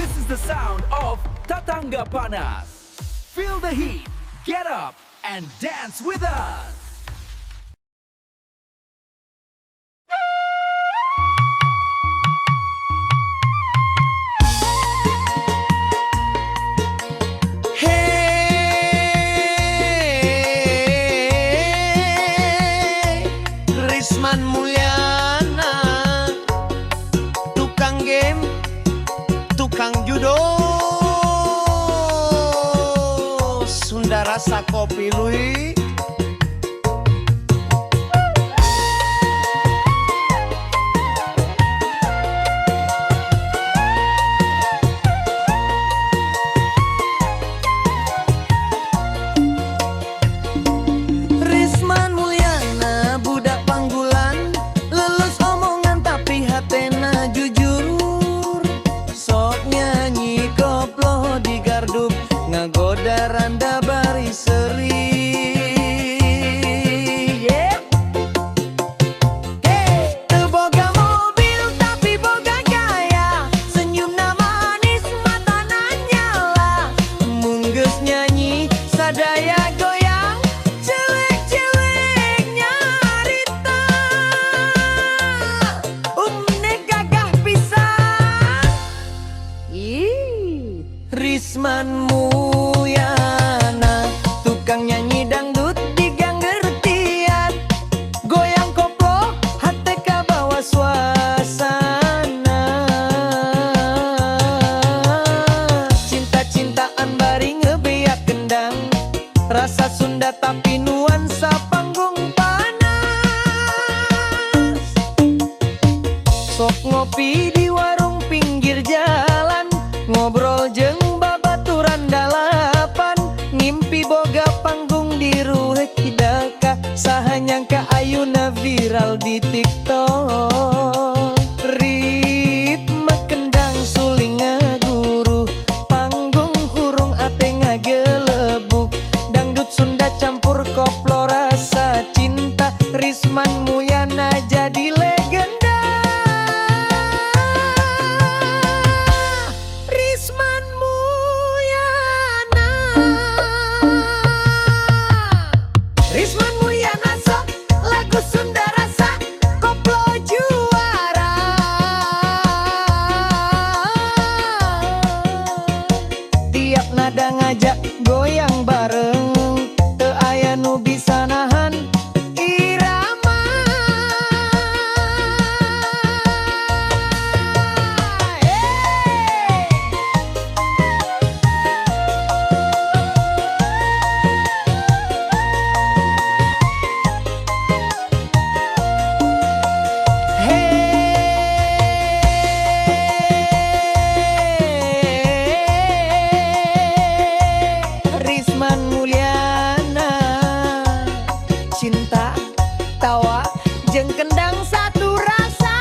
This is the sound of Tatangga Panas. Feel the heat, get up, and dance with us. Hey, Risman Mulyana, tukang game, tukang judo, Sunda rasa kopi lui. Risman Mulyana budak panggulan, lulus omongan tapi hatena jujur. Sok nyanyi koplo di gardu, ngagoda randa bari seri. Yeah. Hey. Teu boga mobil tapi boga gaya, senyumna manis, matana nyala. Mun geus nyanyi sadaya goyang, cewek-cewek nyarita. Umne gagah pisan. Ih, Risman Mulyana, tukang nyanyi dangdut di gang gertian. Goyang koplo hate kabawa suasana. Cinta-cintaan bari ngebeak kendang, rasa Sunda tapi nuansa panggung panas. Sok ngopi di warung pinggir jalan, ngobrol jeung babaturan dalapan. Ngimpi boga panggung di Ruhek Hidaka, saha nyangka ayuna viral di TikTok. Ritme kendang suling ngaguru, panggung hurung ate ngagelebuk. Dangdut Sunda campur koplo rasa cinta, Risman Mulyana jadi legenda. Risman Mulyana, Risman Mulyana, sok lagu Sunda rasa koplo juara. Tiap nada ngajak goyang bareng, teu aya nu bisa nahan irama. Hey! Hey, Risman Mulyana, cinta, tawa, jeung kendang satu rasa.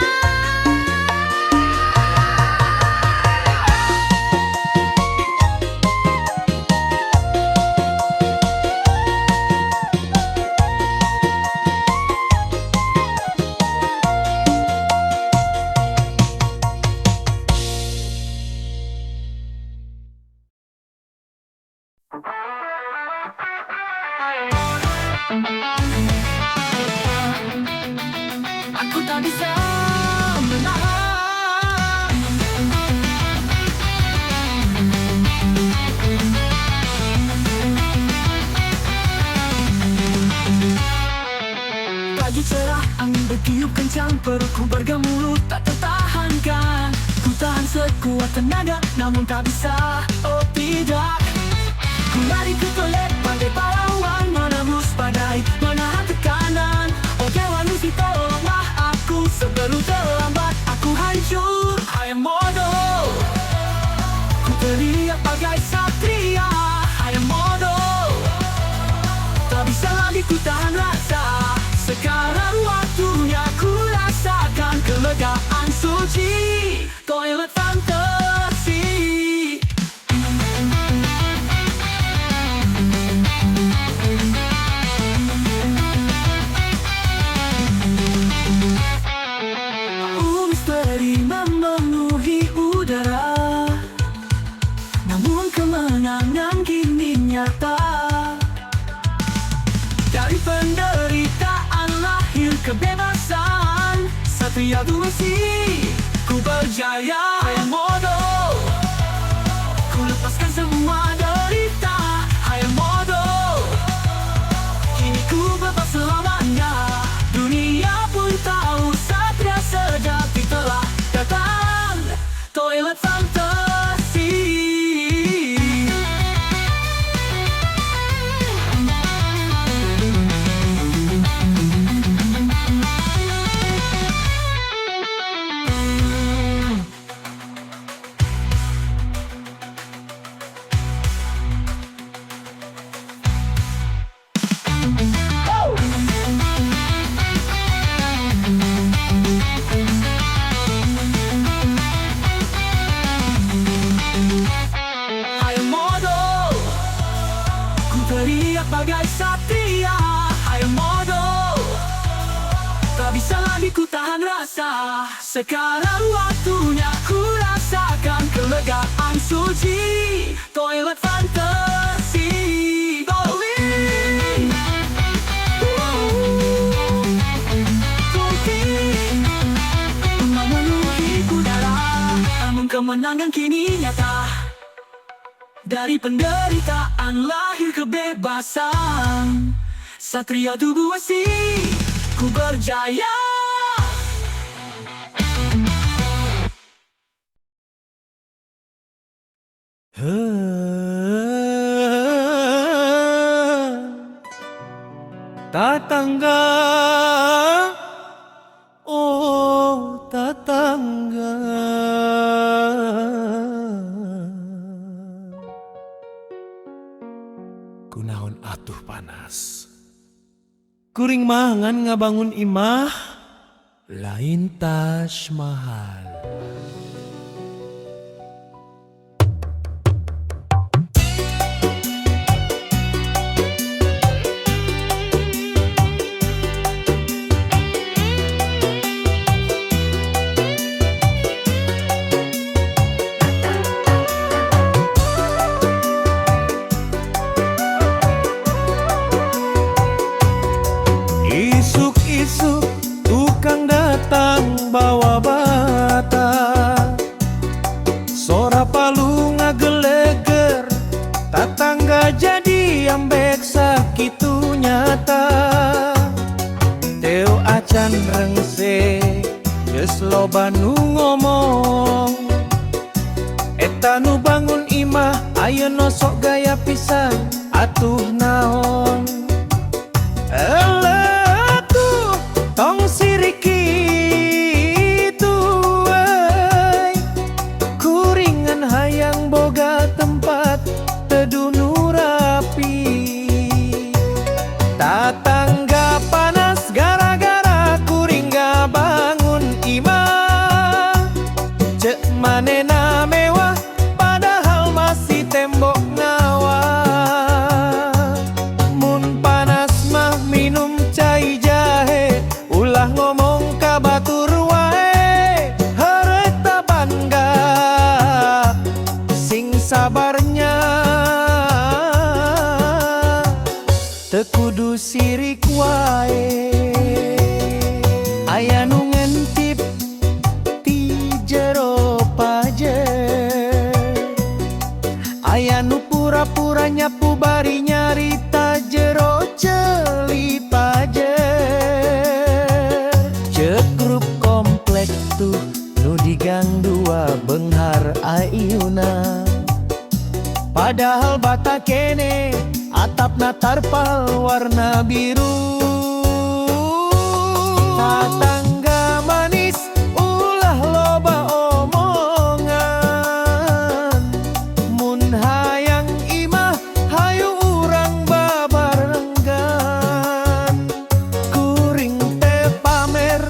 Aku tak bisa menahan. Pagi cerah, angin bertiup kencang, perutku bergemuruh tak tertahankan. Ku tahan sekuat tenaga, namun tak bisa, oh tidak. Ku lari ke toilet bagai pahlawan, menembus badai, menahan tekanan. Oh dewa Lucy, tolonglah aku sebelum terlambat. Aku hancur, I am model. Ku teriak bagai satria, I am model. Tak bisa lagi ku tahan rasa. Sekarang waktunya ku rasakan kelegaan suci, toilet fantasi. Kemenangan kini nyata. Dari penderitaan lahir kebebasan. Satria Besi, ku berjaya. Hayang modal, ku lepaskan semua derita. Hayang modal, kini ku bebas selamanya. Dunia pun tahu satria sejati telah datang. Toilet fantasi. Hayang modal, ku teriak bagai satria. Hayang modal, tak bisa lagi ku tahan rasa. Sekarang waktunya ku rasakan kelegaan suci. Toilet fantasi. Bowling. Tulki memenuhi udara. Namun kemenangan kini nyata. Dari penderitaan lahir kebebasan. Satria tubuh besi, ku berjaya. Tatangga, oh tatangga, Kunaon atuh panas? Kuring mah ngan ngabangun imah, Lain Taj Mahal. Isuk-isuk tukang datang bawa bata, sora palu ngageleger, tatangga jadi ambek sakitu nyata. Teu acan rengse, geus loba nu ngomong. Eta nu bangun imah ayeuna sok gaya pisan, atuh naon? Eleh atuh tong sirik kitu euy. Kuringan hayang boga tempat teduh nu rapi. Tatangga panas gara-gara kuring bangun imah. Cek manena mewah, padahal masih tembok ngawa. Mun panas mah minum cai jahe, ulah ngomong ka batur wae. Hareup bangga, sing sabarnya, teu kudu sirik wae. Aya nu ngentip ti jero pajer, aya nu pura-pura nyapu bari nyarita jero ceuli pajer. Cek grup komplek tuh nu di gang dua beunghar ayuna, padahal bata keneh atapna tarpal warna biru. Tatangga manis ulah loba omongan. Mun hayang imah hayu urang babarenggan. Kuring teu pamer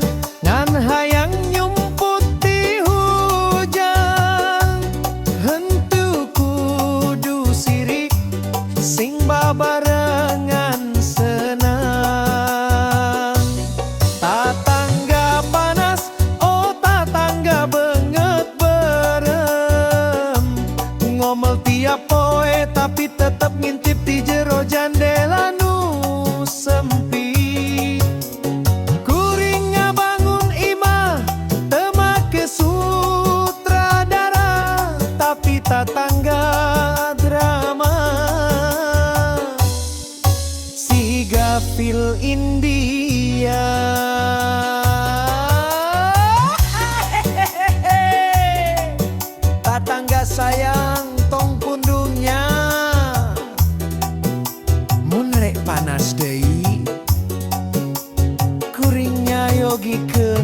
ngan hayang nyumput ti hujan. Henteu kudu sirik, sing babarengan senang. Tatangga panas, oh tatangga beungeut beureum, ngomel tiap poe. tetep ngintip di jero jandela nu sempit. Kuring ngabangun imah teu make sutradara, tapi tatangga drama siga film India. Tatangga sayang, tong pundungnya. Mun rek panas deui, kuring nyayogikeun.